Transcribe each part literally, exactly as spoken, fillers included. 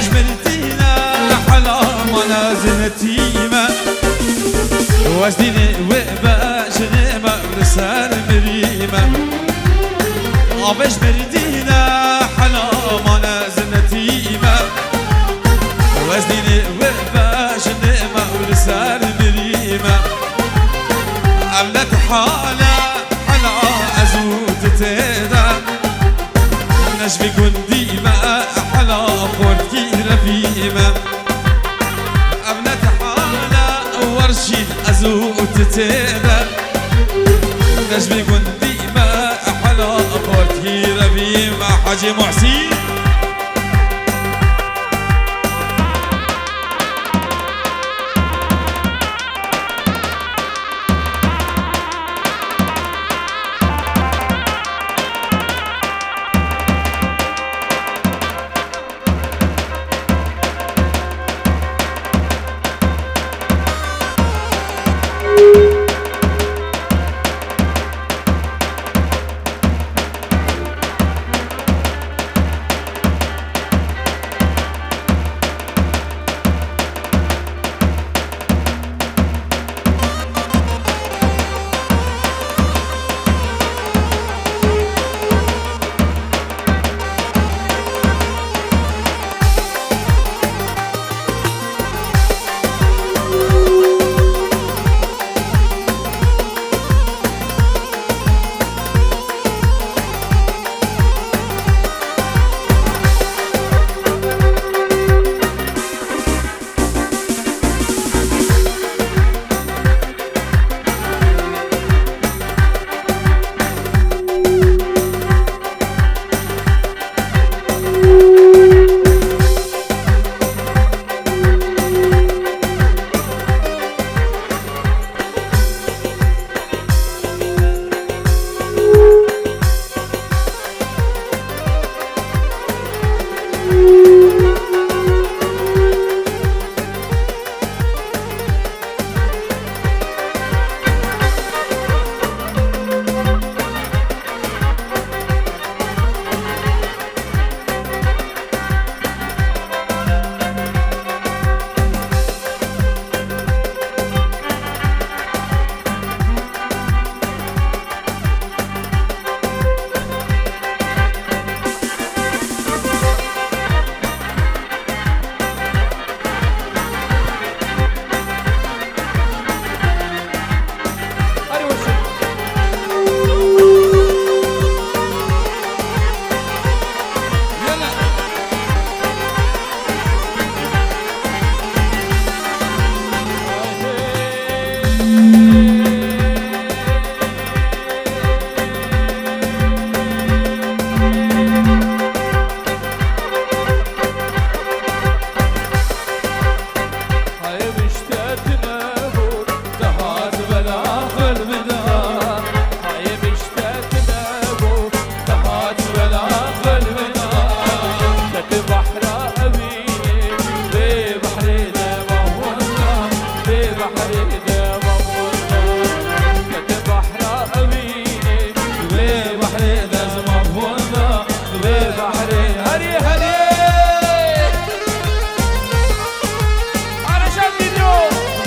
Ji mirdîne hela mane zinetî me. Wezdînê wê bejinê me li ser mirî me. Avê ji mirdîne hela mane zinetî me. Wezdînê wê bejinê me li ser mirî me. Ev ne tihale hela ez û tu tê de. Ne ji vî gundî me hela xortkî revî me. Ev ne tihale werşîn ez û tu tê de. Ne ji vî gundî me hela xortkî revî me. Hecî Muhsîn.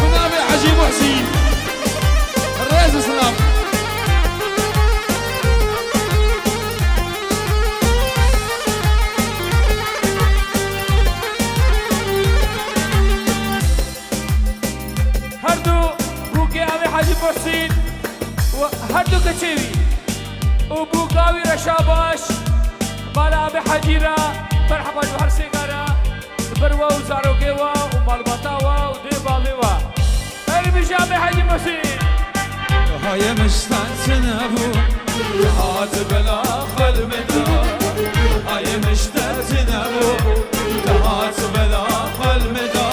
Bi navê Hecî Muhsîn. Rêz û silav. Her du bûkê avê Hecî Muhsîn û her du keçê wî û bûka wî Reşa Baş, mala avê Hecî re, merheba ji her sêka re. Li ber we û zarokê we û malbata we û dê bavê we. Her bijî avê Hecî Muhsîn. Hayê mişte çi nebû, hat bila xelmida. Hayê mişte çi nebû, hat bila xelmida.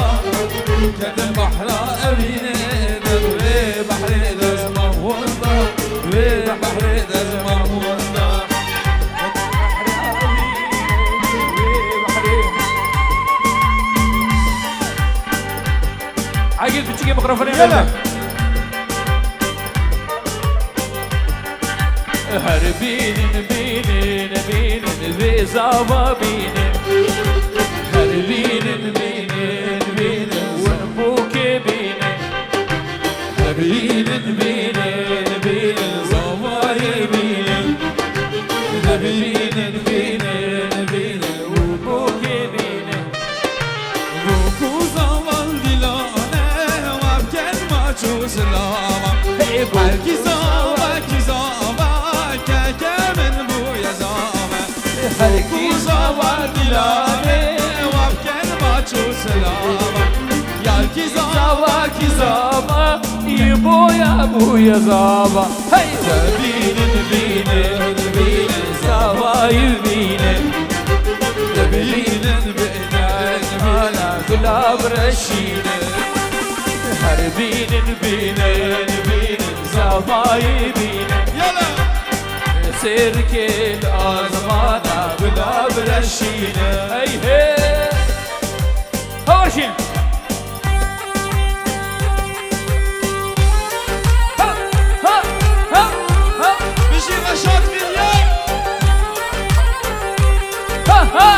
Ketin behra evînê de, wê behrê de zima winda, wê behrê de zima winda. Egil piçikê mikrofonê ver. Her bînin, bînin, bînin, vê zava bînin. Her bînin. Her kî zava dilane, wap ken maç û silava. Yar kî zava, kî zava, î boya bûye zava. Hey! Bînin, bînin, bînin, zavayî bînin. Bînin, bînin, bînin, gula bi reşînin. Her bînin, bînin, bînin, zavayî bînin. Yala! Sêrkê li azmana bila bireşîne. Hey, hey! Hawaşîn! Ha, ha, ha, ha! Bijî Reşat Vilye! Ha, ha!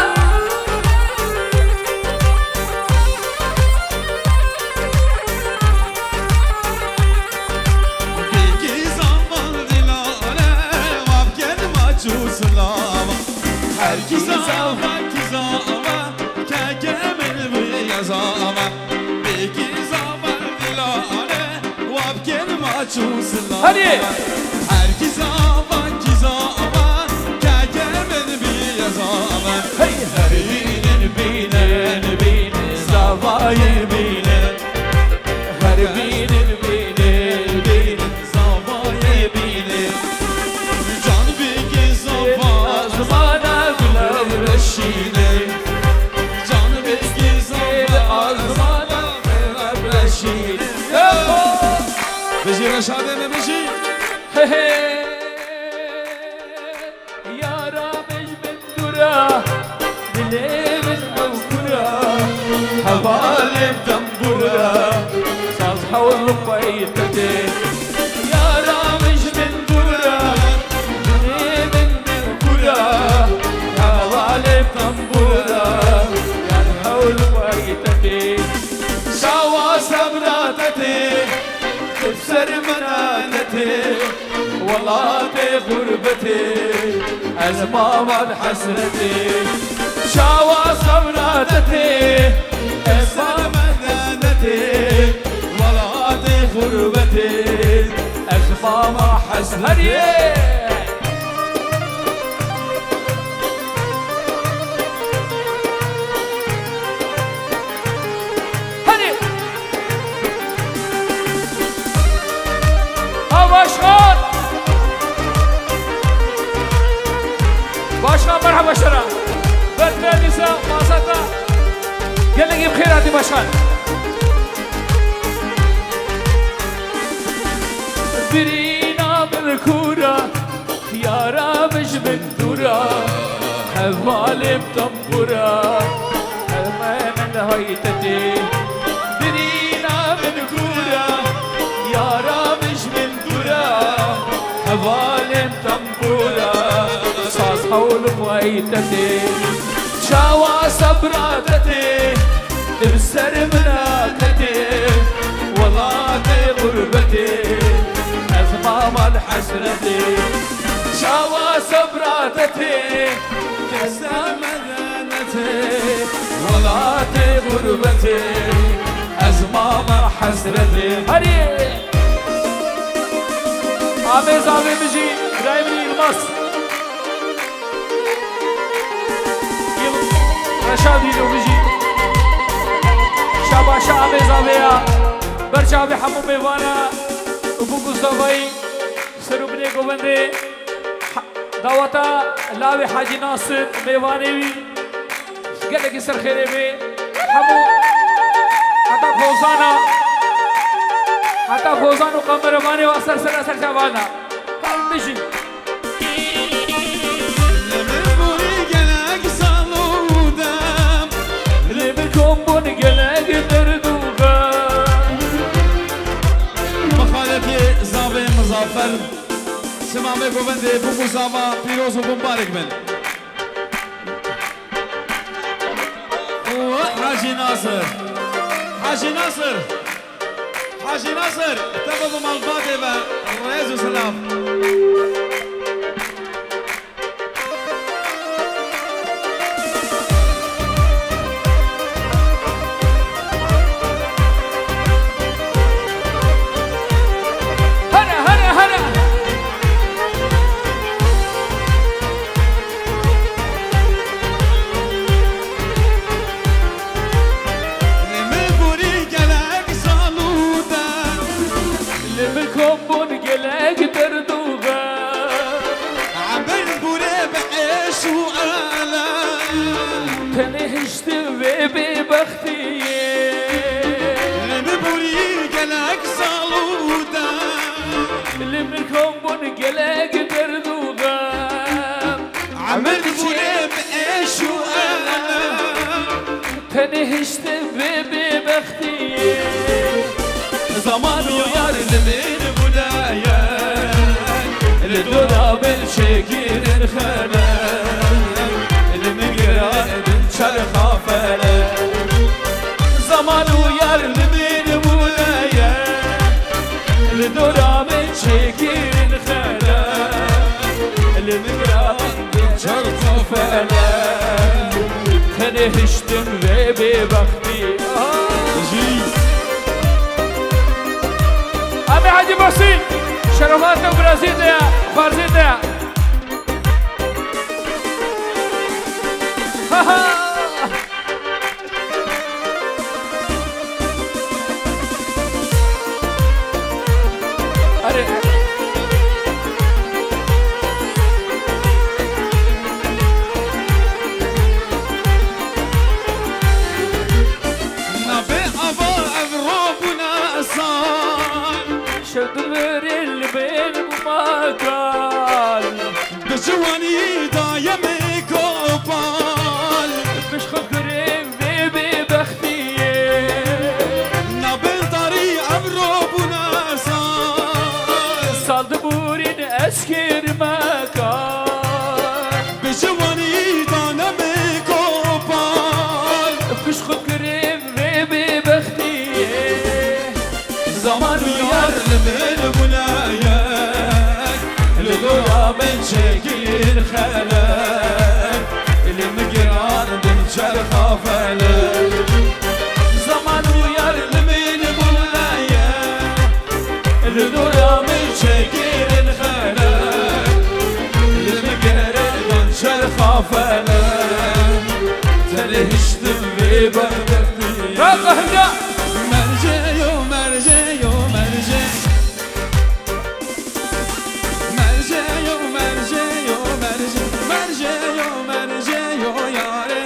Bêkî zava dilane, wap ken maç û silava. Her kî zava, kî zava, keke min bûye zava. Bêkî zava dilane, wap ken maç û silava. Hadi. Her kî zava, kî zava, keke min bûye zava. Hey. Her bînin, bînin, bînin, zavayê bînin. Her bînin, bînin, bînin, zavayê bînin. Can bêkî zava, azmana bila bireşîne. Can bêkî zava, azmana bila bireşîne. Bijî Reşadê me, bijî. He he. Yara min ji min dûr e, dilê min ew kûr e, hevalê min tembûr e, saz hewl xwe yê te tê. Yara min ji min dûr e, dilê min ew kûr e, hevalê min tembûr e, yar hewl xwe yê te tê. Çawa sebra te tê, tu bi ser min e netê. Welatê xurbetê, ez mama li hesretê. Çawa sebra te tê, ez mama li hesretê. Welatê xurbetê, ez mama hesretê. Hadi. Ha, başkan. Başkan, merhaba şera. Bertrandîsa, masata. Gelekî bi xêr hatî başkan. Birîna min kûr e. Yara min ji min dûr e, hevalê min tembûr e, hermê min li hay te tê. Birîna min kûr e, yara min ji min dûr e, hevalê min tembûr e, saz hewl xwe yê te tê. Çawa sebra te tê, tu bi ser min e ketê, welatê xurbetê, ez mama li hesretê. Çawa sebra te tê, kes me de netê, welatê xurbetê, ez mama hesretê. Herê! Amê zavê min jî, birayê min Yilmaz. Reşad Yîlo bijî. Şabaşa amê zavê ya. Ber çavê hemû mêvana û bûk û zavayî ser û binê govendê. Ha-, daweta lawê Hacî Nasir, mêvanê wî. Gelekî ser xêrê bê. Hemû heta Kozana, heta Kozan û kameremanê wa ser ser ser çavana. Kan bijî. Li min bûyî gelek sal û dem. Li min kom bûn gelek derd û xem. Mixalefê zavê Mizafer. Sima me govendê bûk û zava pîroz û bimbarek bin. Û Hacî Nasir. Hacî Nasir. Hacî Nasir, te bi malbatê ve rêz û silav. Here, here, here. Tenê hiştin vê bêbextiyê. Li min bûrî gelek sal û de. Li min kom bûn gelek derd û xem. Emir dibûne bi êş û elem. Tenê hiştin vê bêbextiyê. Zaman û yar li min bûne ye. Li dora min çêkirin xelek. Li min giran bin çerxa felek. Zaman û yar li min bûne ye. Li dora min çêkirin xelek. Li min giran bin çerxa felek. Tenê hiştin vê bêbextî. Jî. Amê Hacî Basî, şerefat te û birazî te ya, xwarzî te ya. Ha ha! Erê. Nabê ava ev ro bûne sal. Şev divirê li bin bû makal. Bi ciwanî daye min kopal. Bişxwe kurê vê bêbextiyê. Nabê darî ev ro bûne sal. Sal dibûrîn ez kirmeka. Bi ciwanî dane min kopal. Bişxwe kurê vê bêbextiyê. Zaman û yar li min bûne yek, li dora min çêkir xelek, li min girandin çerxa felek. Zaman û yar li min bûne yek, li dora min çêkirin xelek, li min girandin çerxa felek. Tenê hiştin vê bextê. Raza hevya. Mercê yo, mercê yo, mercê. Mercê yo, mercê yo, mercê. Mercê yo, mercê yo, yarê.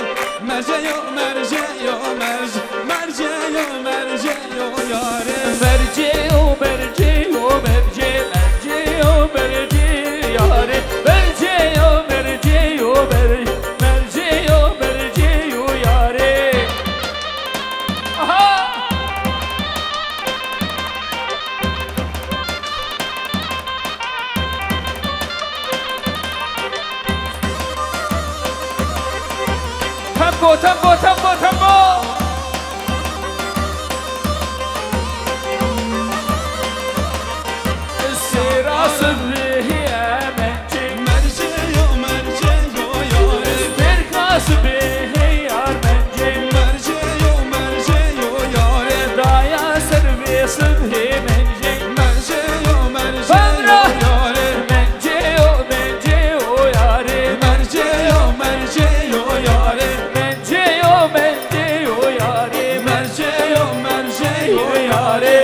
Mercê yo, mercê yo, mercê. Mercê yo, mercê yo, yarê. Mercê yo, mercê yo, mercê. Mercê yo, mercê, yarê. Mercê yo, mercê yo, mercê. Mercê yo, mercê yo, yarê. Aha! Tempo, tempo, tempo, tempo! Sêra sibhê hemen Mercê yo, mercê yo, yarê. Berka sibê hey yar mercê. Mercê yo, mercê yo, yarê. Daya ser vê sibhê mercê. Mercê yo, mercê yo, yarê. Mercê yo, mercê yo, yarê. Mercê yo, mercê yo, yarê. Mercê yo, mercê yo, yarê. Mercê yo, mercê yo, yarê.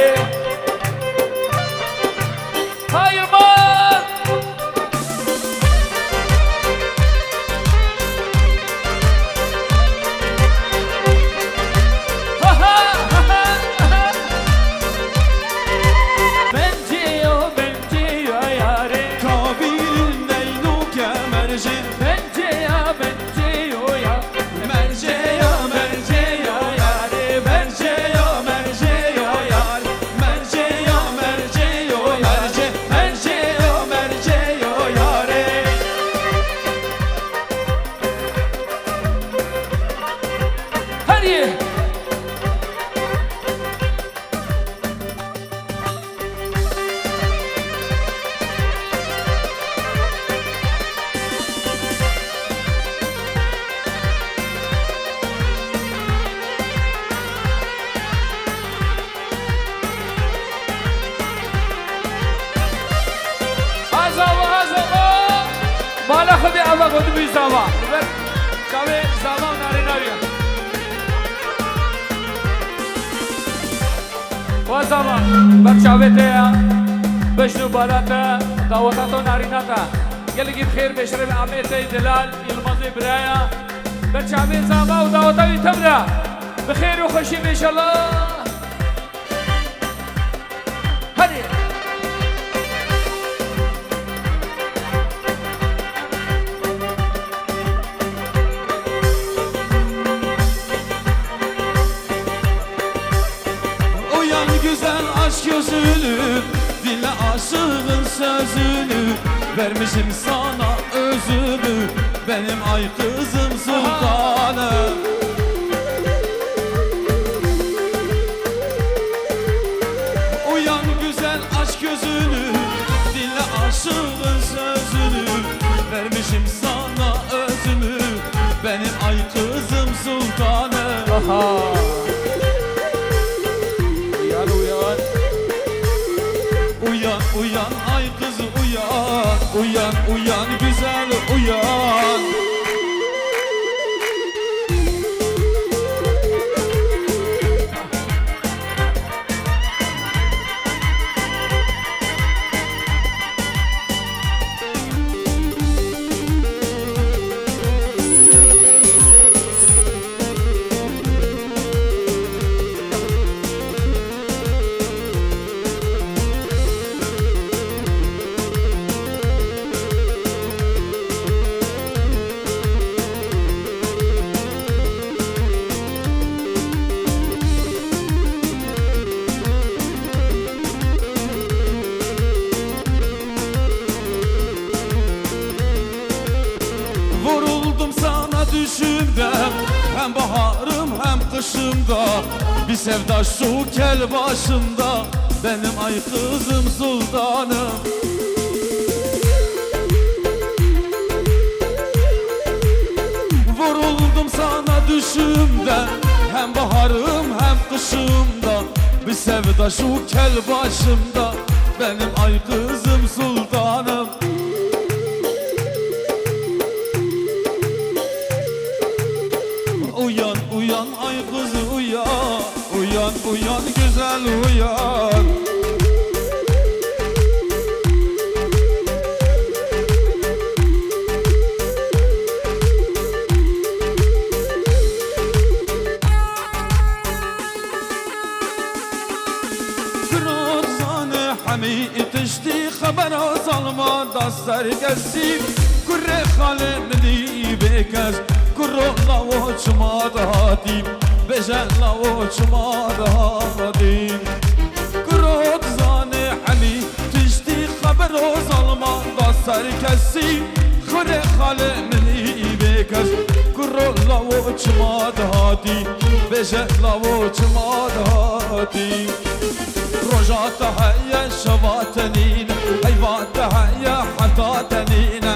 Hayır mı? Bencê yo, bencê yo yarê. Kabilin neyno kemerci. Bencê ya, bencê yo ya. Mercê ya, mercê yo yarê. Mercê ya, mercê yo yarê. Mercê ya, mercê yo yarê. Mercê ya, mercê yo yarê. Hadi. Azava, azava. Mala xwe bê ava godibî zava. Li ber çavê zava û narîna wî. Wa zava, ber çavê te ya. Beşn û bala te, daweta te û narîna te. Gelekî bi xêr bê, şerê bê amê te, Delal Yilmazê biraya. Ber Çavên zava û daweta wî tev de. Bi xêr û xweşî be înşallah. Hadi. Uyan güzel, aç gözünü, dinle aşığın sözünü. Vermişim sana özümü, benim ay kızım sultanım. Uyan güzel, aç gözünü, dinle aşığın sözünü. Vermişim sana özümü, benim ay kızım sultanım. Aha. Uyan, uyan. Uyan, uyan, ay kız uyan. Uyan, uyan, güzel uyan. Vuruldum sana düşümde, hem baharım hem kışımda. Bir sevda şu kel başımda, benim ay kızım sultanım. Vuruldum sana düşümde, hem baharım hem kışımda. Bir sevda şu kel başımda, benim ay kızım sultanım. Uyan, uyan, ay kız uyan. Uyan, uyan, güzel uyan. Kuro dizane hemî tiştî, xebera zalima da ser kesî. Kurê xalê min î bêkes, kuro lawo çima dihatî, bêje lawo çima dihatî. Kuro dizane hemî tiştî, xebero zalima da ser kesî. Kurê xalê min î bêkes, kuro lawo çima dihatî, bêje lawo çima dihatî. Roja te heye, şeva te nîne, heyva te heye, hefta te nîne.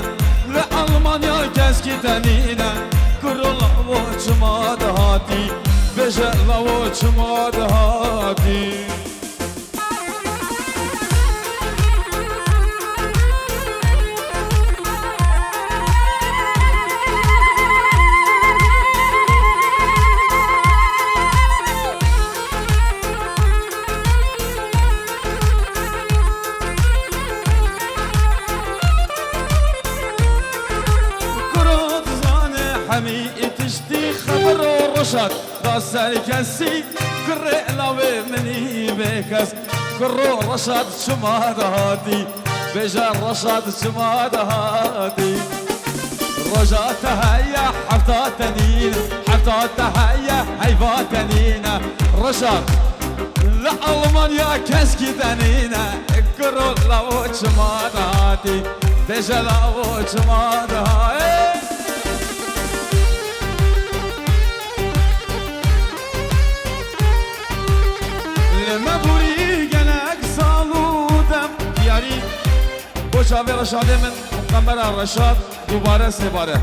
Li Almanya keskî te nîne, kuro lawo çima dihatî, bêje lawo çima dihatî. Kuro dizane hemî tiştî, xebero roşat da ser kesî. Kurê lawê min î bêkes, kuro Reşad çima dihatî, bêje Reşad çima dihatî. Roja te heye, hefta te nîne, hefta te heye, heyva te nîne. Reşad, li Almanya keskî te nîne, kuro lawo çima dihatî, bêje lawo çima dihatî. Li me borî gelek sal û dem yarî. Bo çavê Reşadê min, Qemera Reşad, dubare sêbare.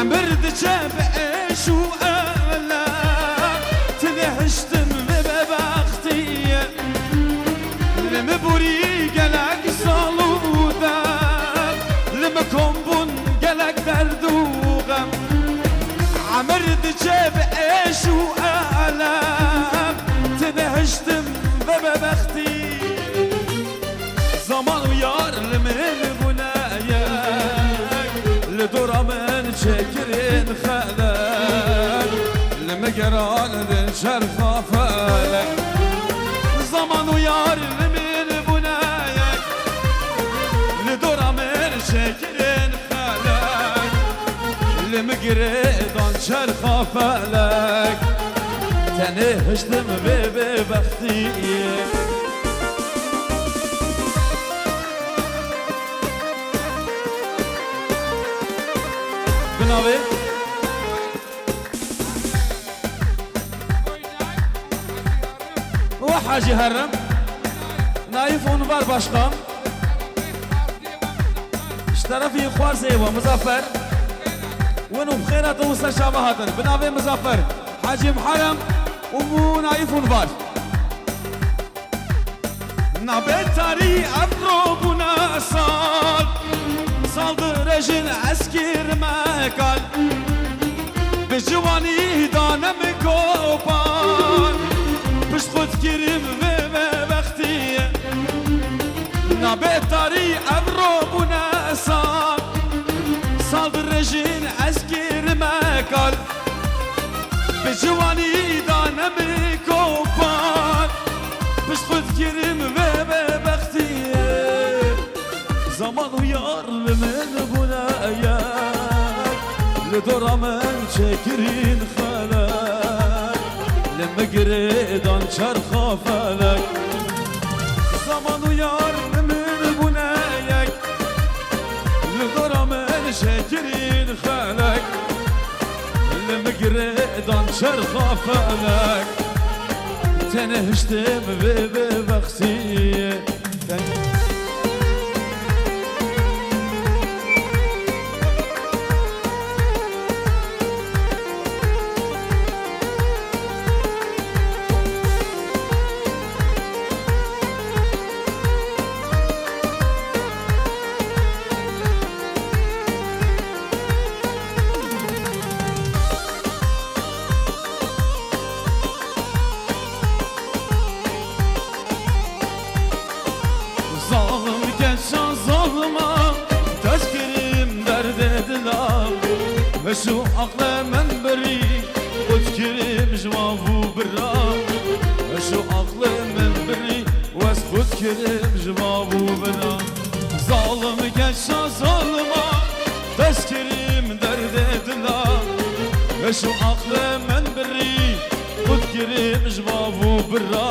Emir diçe bi êş û elem, tinê hiştim vê bêbextiyê. Li min borî gelek sal û dem, li min kom bûn gelek derd û xem. Emir diçe bi êş û elem, tinê hiştim vê bêbextiyê. Zaman û yar li min bûne yek, li dora min çêkirin xelek, li min gerandin çerxa felek. Zaman û yar li min bûne yek, li dora min çêkirin xelek, li min girêdan çerxa felek, tenê hiştim vê bêbextiyê. Binavê. Û Hacî Herim. Naif Unvar Başkan. Ji terefî xwarzê we Muzaffer. Win û bi xêra te wisa çava hatin. Binavê Muzaffer, Hacî Muharrem û Naif Unvar. Nabe tarî evro bûne sal, sal dirêjin ez kirime kal. Bi ciwanî dane min kopan, pişt xwe dikirim vê bêbextiyê. Nabe tarî evro bûne sal, sal dirêjin ez kirime kal. Bi ciwanî dane min kopan, pişt xwe dikirim vê bêbextiyê. Zaman û yar li min bûne yek, li dora min çêkirîn xelek, li min girêdan çerxa felek. Zaman û yar li min bûne yek, li dora min çêkirîn xelek, li min girêdan çerxa felek, tenê hiştim vê bêbextiyê. Zalim keça zalima, tez kirim derdê dila. Weş û aqlê min birî, xwe dikirim ji wan bû bira. Weş û aqlê min birî, wez xwe dikirim ji wan bû bira. Zalim keça zalima, tez kirim derdê dila. Weş û aqlê min birî, xwe dikirim ji wan bû bira.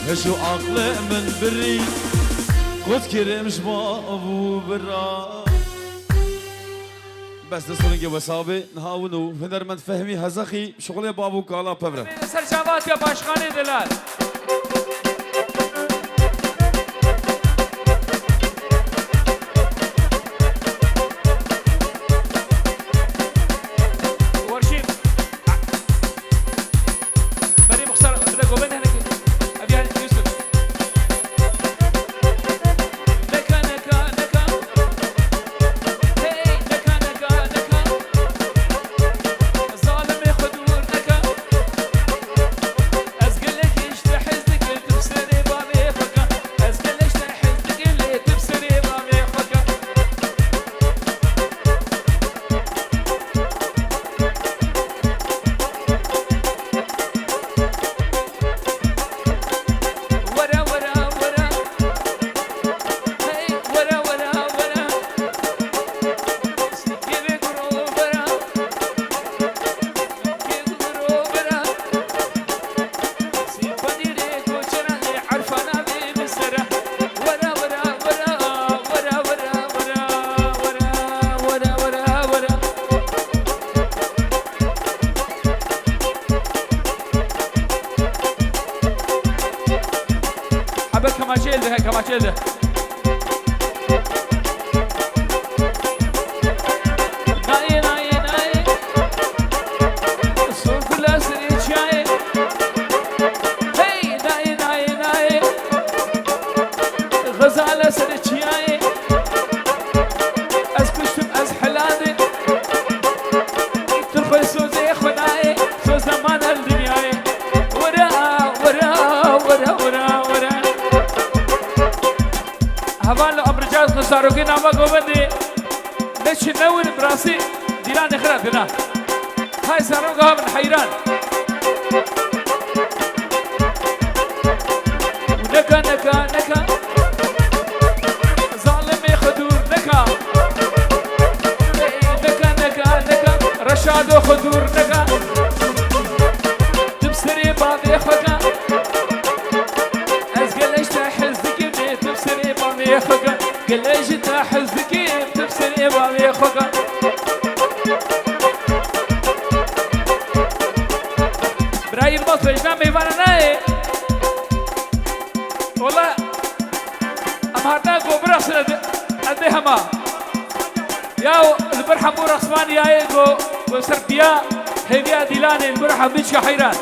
Weş û aqlê min birî, xwe dikirim ji wan bû bira. Bes, dest û lingê we sax be. Niha win û hunermend Fehmî Hezexî şixulê bav û kala pevre. Ser çavatiya başkanê delal. Werşî. Berî Muxtar, bide govend henekî. Ev yani Yusuf. Neka, neka, neka. Hey, neka, neka, neka. Zalimê xwe dûr neka. Ez gelek ji te hez dikim, tu serê bavê xwe ke. Ez gelek ji te hez dikim, lê tu serê bavê xwe ke. Were, were, were. Hey, were, were, were. Gebe guro were. Gebe guro were. Sîpanî rê koçera lê erfana bê min sere. Were, were, were, were, were. Hebe kemaçê elde, he, kemaçê elde. Nayê, nayê, nayê. Rokê nava govendê ne çi ne wir, bi rastî dîlanê xira dina. Hay seroka bin heyran. Û neka, neka, neka. Zalimê xwe dûr neka. Neka, neka, neka. Reşado xwe dûr neka. Di serê bavê xwe ke. Ez gelek ji te hez dikim, ê tu serê bavê xwe ke. Gelek ji te hez dikim, tu serê bavê xwe ke. Bira Yilmaz, bejna mêvana nayê. Wala, em hatina ku birexsin, ez dê, ez dê hema. Ya li ber hemû rexsmaniyayê ku, ku ser piya hêviya dîlanê li ber hemû çiya heyran.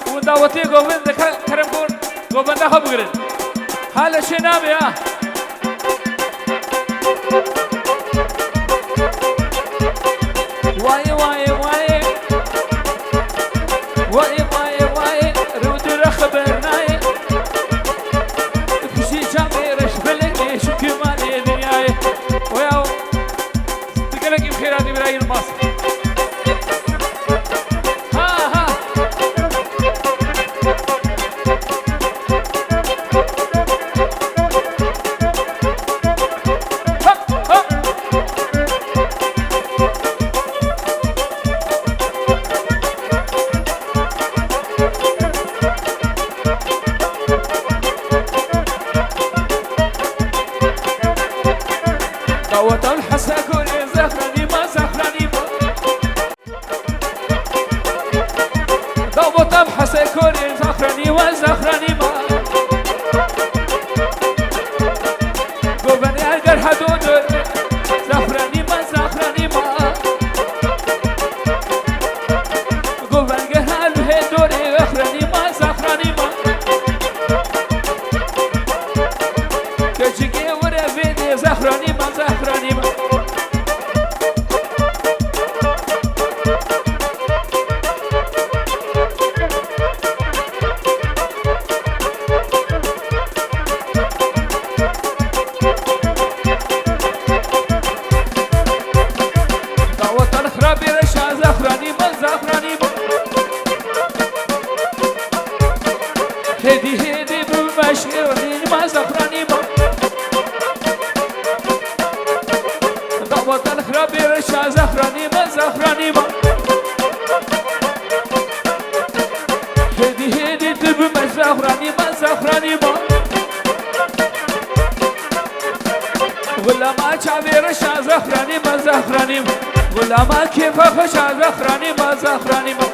Û dawetê govend dike kerem ku govenda xwe bigirin. Hale çê nabe ya. Wayê, wayê, wayê. Wayê, wayê, wayê. Rûdûre xeber nayê. Piştî çavê reş belekê şikî malê dinyayê. Oya. Tu gelekî bi xêr hatî bira Yilmaz. Ha, ha. Hop, hop. Daweta hese gorê zehranî ma, zehranî ma. Daweta hese gorê zehranî ma, zehranî ma. Govene ger hedo dor, zehranî ma, zehranî ma. Govenge hal hê dorê, zehranî ma, zehranî ma. Keçikê were vêdê, zehranî ma, zehranî ma. Daweta li xirabê reşa, zehranî ma, zehranî ma. Hêdî hêdî bûme şêrîn ma, zehranî ma. Daweta li xirabê reşa, zehranî ma, zehranî ma. Hêdî hêdî tu bûme zehranî ma, zehranî ma. Gulama çavê reşa, zehranî ma, zehranî ma. Gulama kêfa xweşa, zehranî ma, zehranî ma.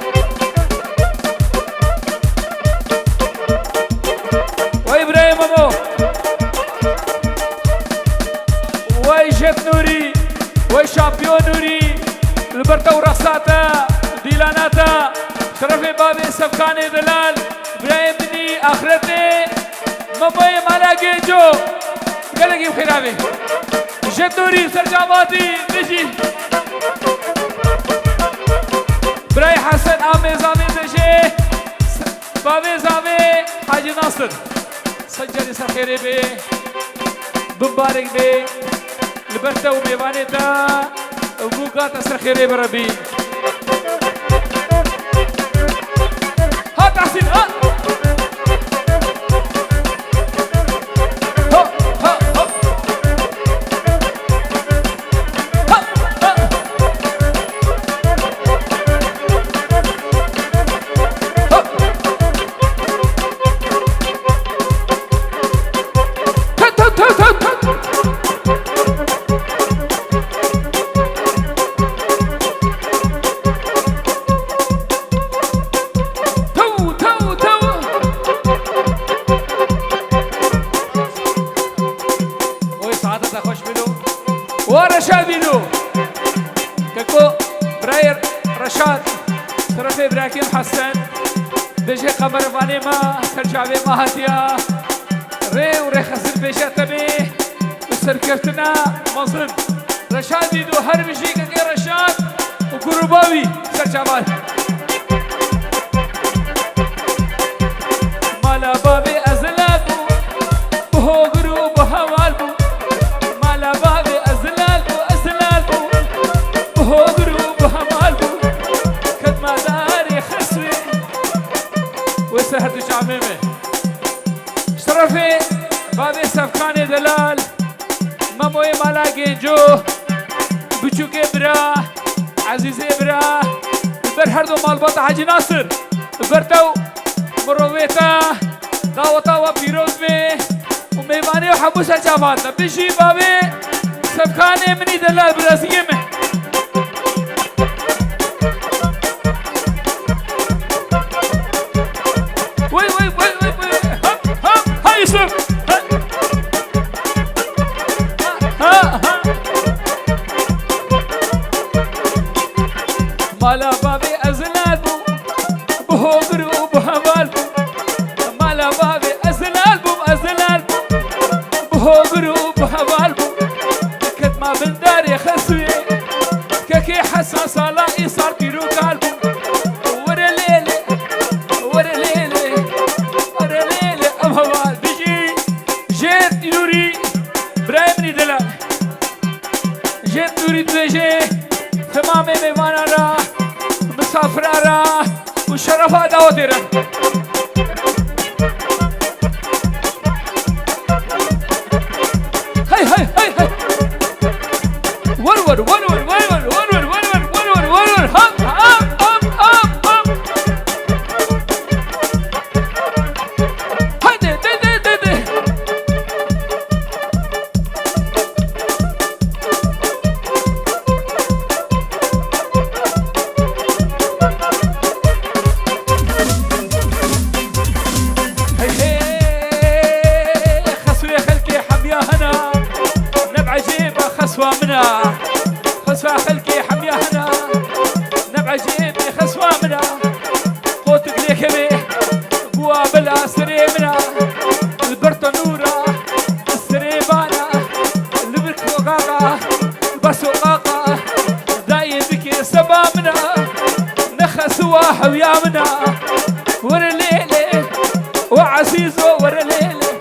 Wey birayê Memo. Wey Jet Nûrî. Wey şampiyon Nûrî. Li ber te û rexsa te, dîlana te. Şerefê bavê Sevkanê Delal. Birayê minî axretê. Memoyê mala Gênco. Gelekî bi xêr avê. Jet Nûrî ser çavatî. Dijî. Birayê Hesen amê zavê te jê. Bavê zavê Hacî Nasir. Sed carî ser xêrê bê. Bimbarek bê. Li ber te û mêvanê te û bûka te ser xêrê bi rebî. Ha Tahsîn, ha! Ha, ha, ha! Tew, tew, tew. Oy, saete te xweş bîno. Wa Reşad bîno. Keko, birayê Reşad, terefê birakî Hesen, dijê qemervanê me, serçavê me hatiya. Rê û rêxistin pêşiya te bê û serkeftina mezin. Reşad bîno, her bijî kekê Reşad û grûba wî serçavan. Mala bavê ezila bû, bi hogir û bi heval bû. Mala bavê Jo, biçûkê bira, ezîzê bira, li ber her du malbata Hecî Nasir, li ber te û mirovê te, daweta we pîroz be û mêvanê û hemû serçavan te. Bijî bavê Sevkanê min î delal, biraziyê min. Wey, wey, wey, wey, wey. Ha, ha, ha, Yusuf. Ha. Ha, ha. Mala bavê ez lal bûm, bi hogir û bi heval bûm. Mala bavê ez lal bûm, ez lal bûm. Bi hogir û bi heval bûm. Ketma bin darê Xesûyê. Kekê Hesen sala îsal pîr û kal bûm. Were lêlê, were lêlê, were lêlê, ev heval dijî. Jêr Nûrî, birayê min î delal. Jêr Nûrî dibêje, temamê mêvanan re, misafira re û şerefa dawetê re. Hey, hey, hey, hey. Wer, wer, wer, wer. Hop, hop, hop, hop, hop. Hadi, de, de, de, de. Hey, hey, Xesûyê xelkê hemiya hena, ne bi ecêb e Xesûa min e. Xesûa xelkê hemiya hena, ne bi ecêb e Xesûa min e. Qotik lêkevê, bûa bila serê min a, li ber tenûra, serê bana, li vir koqaqa, li ber soqaqa, dayê dikê seba min a, ne Xesûa hewiya min a. Were lêlê, we ezîzo, were lêlê,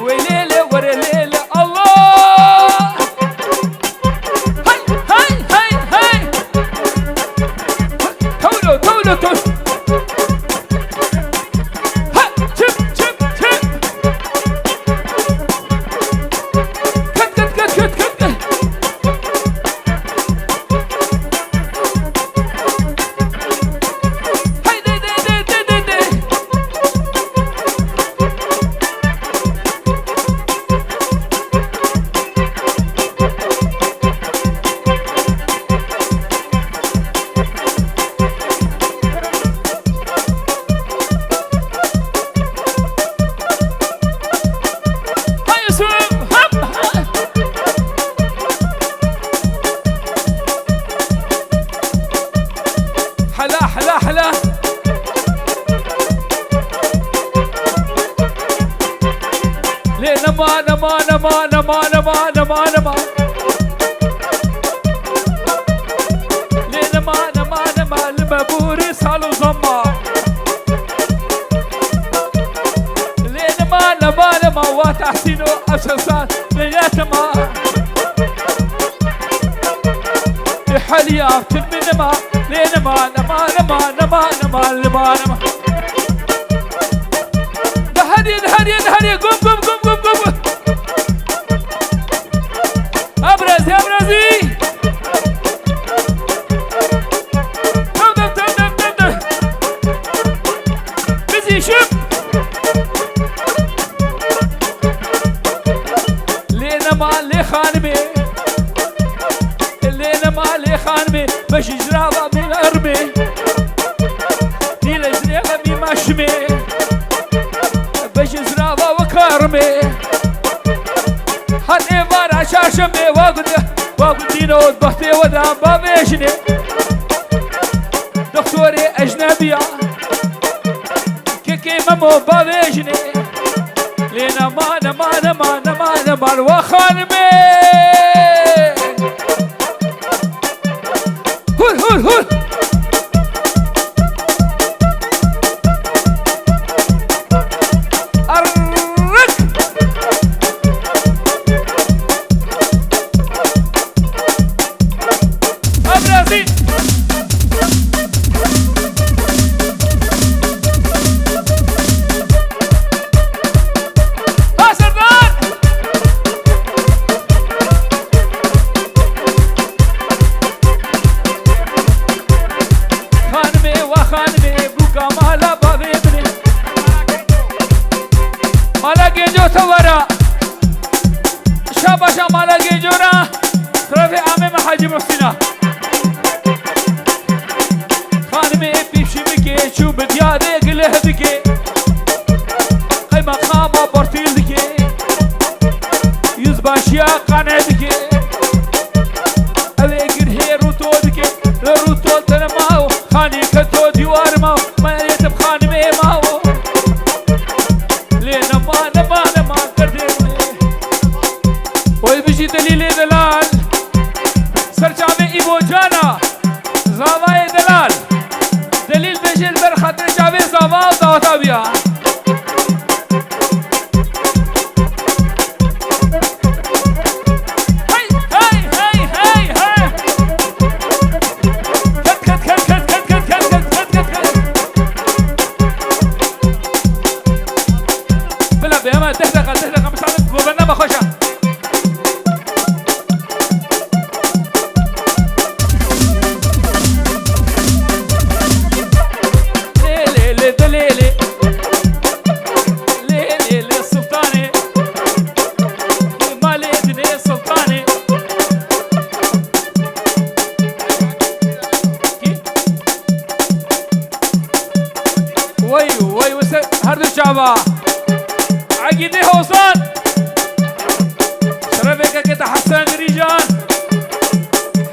we lêlê, were lêlê, Allah! Hey, hey, hey, hey! Tewlo, tewlo, tewlo! Ha, çip, çip, çip! Ket, ket, ket, ket, ket! Hey, de, de, de, de, de, de! Hey Yusuf, hop! Hela, hela, hela. Lê nema, nema, nema. Lê nema, nema, nema, li me borî sal û zama. Lê nema, nema, nema, wa Tehsîn û Efşan sal, lê ya tema. Heliya, tilmi nema, lê nema, nema, nema, nema, nema, nema, nema. Di heriyê, di heriyê, di heriyê, gum, gum, gum, gum, gum. Abrazî, abrazî. Döv, döv, döv, döv, döv, döv. Bizî şim. Lê nema lê xanimê. Lê nema lê xanimê. Beşî jirava bî ermê. Dîle jirêve bî maşimê. Beşî jirava we karmê. Her êvara çarşemê wa gund, wa gundîno bextê we da bavêjinê. Doktorê ecnebiya. Kekê Memo bavêjinê. Lê nema, nema, nema, nema, nema, wa xanimê. Hur, hur, hur. Arrik. Abrazî. Ha, Serdar! Yo tewera. Şabaşa mala Gencora. Trafê Amê me Hacî Muhsîna. Xanimê ê pîşimikê çû bi diyarê gileh dike. Qeymeqama bortîl dike. Yüzbaşiya qane dike. Ew ê girhê rûto dike. Li rûto tenema û xanî keto dîwar ma. Merê te bi xanimê ma. Lê nema, nema, nema, derdê min. Oy bijî delîlê delal. Serçavê Îbo Cana. Zavayê delal. Delîl bêje li ber xatirê çavê zava û daweta wî ya. Hey, hey, hey, hey, hey. Ket, ket, ket. Bila be, hemen deh dakika, deh dakika müsaade, governama xweşa. Lê, lê, lê, de lê, lê. Lê, lê, lê, sultanê. Malê dinê sultanê. Kî? Wey, wey, wise her du çava. Egîdê Hozan. Şerefê kekê te Hesen Rîjan.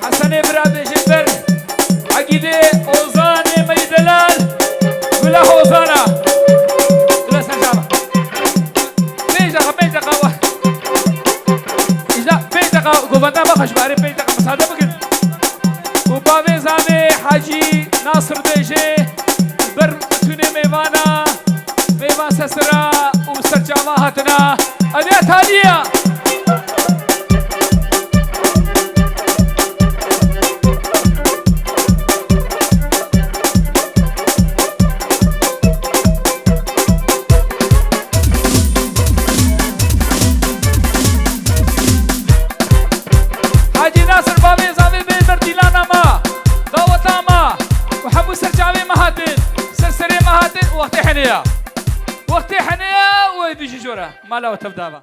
Hesenê bira bêjê ber. Egîdê Ozanê me yê delal. Bila Hozana. Bila ser çava. Pênc deqa, pênc deqa wa. Îja pênc deqa govenda me xweş barê pênc deqa müsaade bikin. Û bavê zavê Hacî Nasir bêjê ber tunê mêvana, mêvan sesira û serçava hatina. Ev ya talî ya. Hacî Nasir bavê zavê bê ber dîlana ma, daweta ma û hemû ser çavê me hatin, ser serê me hatin û wextê henê ya. Wextê henê ya û ê bijî jora. Mala we tev dava.